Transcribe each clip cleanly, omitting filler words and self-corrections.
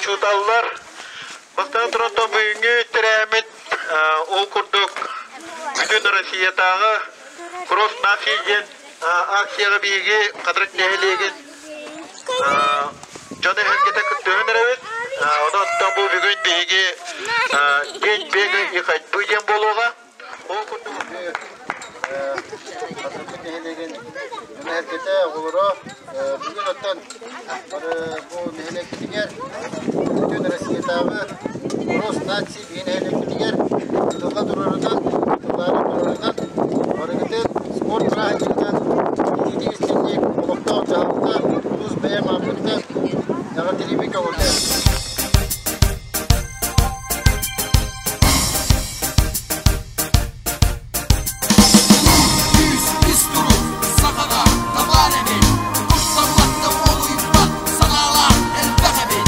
Учууталлар, бастатан туран бүгүҥҥү тэрээһиммит ол курдук бүтүн Россиятааҕы Кросс нации диэн акцияҕа биһиги Хатырык нэһилиэгин дьон эһэргэтэ кыттыһан эрэбит. Онон бу бүгүн биһиги День бега и ходьбы диэн буолуоҕа. Ол курдук Хатырык нэһилиэгин дьоно-сэргэтэ, оҕолоро бүгүн оттон бу нэһилиэкпитигэр бүтүн Россиятааҕы Кросс нации биһи нэһилиэкпитигэр тылла турарынан, тыллаары турарынан барыгытын спорт бырааһынньыгынан итиитик истиҥник олохтоох дьаһалта тус бэйэм ааппыттан эҕэрдэлиибин көҕүллээн. Күүс ис турук сахаҕа табаар эбит, куттаммат да уолуйбат санаалаах элбэх эбит.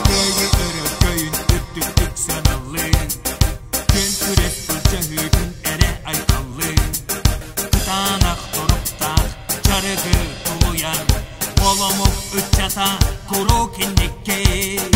Кыайыы өрөгөйүн үрдүктүк сыаналыыр, күн күрэс былдьаһыытын эрэ айхаллыыр, кытаанах туруктаах дьарыгы тулуйар, уол омук ыччата куруук инникки.